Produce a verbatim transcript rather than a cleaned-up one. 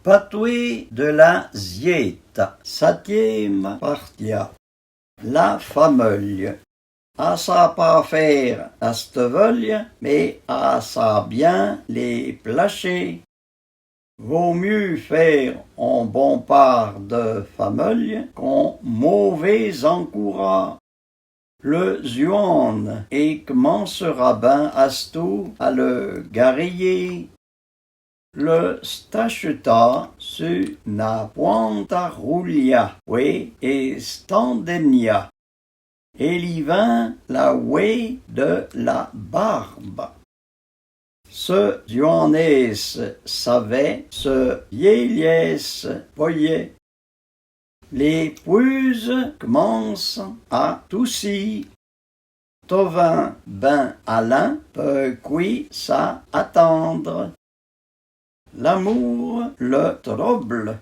Patwé de la Zyéta, satiéma partia. La fameuille. A sâ pâ fére a steveuille, mé a sâ byin lé plaché. Vô myeu fére on bon pâr de fameuille k'on môvé ankourâ. Le zhwàn é k'mansera bin astou a le gariyé. Le stachutâ su na pwanta roulyà, wé, é standènyà. É li vin la wé de la barba. Se zhwàn-ésse savè, se vyélyèsse poyè. Lé pwuze k'manse a toussî. To vin bin a l'in pe kwi sâ atindre. L'amour, le trouble